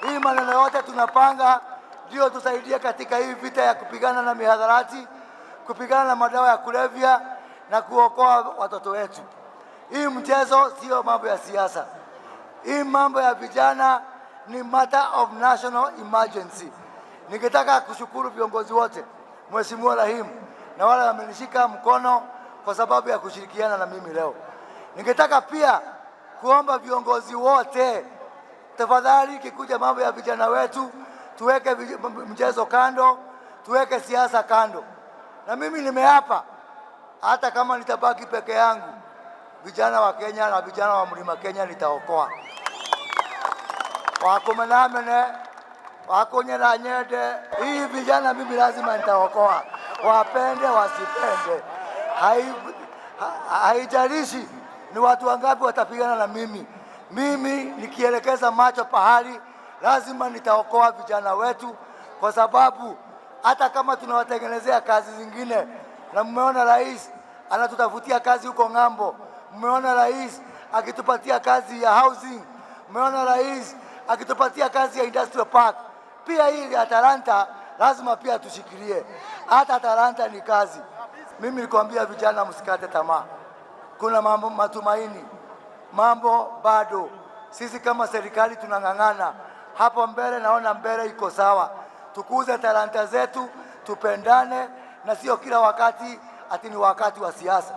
Hii maneno yote tunapanga ndio tusaidie katika hii vita ya kupigana na mihadharati, kupigana na madawa ya kulevya na kuokoa watoto wetu. Hii mchezo sio mambo ya siasa. Hii mambo ya vijana ni matter of national emergency. Ningetaka kushukuru viongozi wote, Mheshimiwa Rahim na wale wamenishika mkono kwa sababu ya kushirikiana na mimi leo. Ningetaka pia kuomba viongozi wote, tafadhali, ikikuja mambo ya vijana wetu tuweke mchezo kando, tuweke siasa kando. Na mimi nimeapa hata kama nitabaki peke yangu, vijana wa Kenya na vijana wa Mlima Kenya nitaokoa. Wakumenamene wakunyera nyende, hii vijana mimi lazima nitaokoa, wapende wasipende, haijalishi ni watu wangapi watapigana na mimi. Mimi nikielekeza macho pahali, lazima nitaokoa vijana wetu, kwa sababu hata kama tunawatengenezea kazi zingine, na mmeona rais anatutafutia kazi huko ng'ambo, mmeona rais akitupatia kazi ya housing, mmeona rais akitupatia kazi ya industrial park. Pia hii ya talanta lazima pia tushikilie, hata talanta ni kazi. Mimi nilikwambia vijana, msikate tamaa, kuna mambo matumaini, mambo bado. Sisi kama serikali tunang'ang'ana hapo mbele, naona mbele iko sawa. Tukuze talanta zetu, tupendane, na sio kila wakati ati ni wakati wa siasa.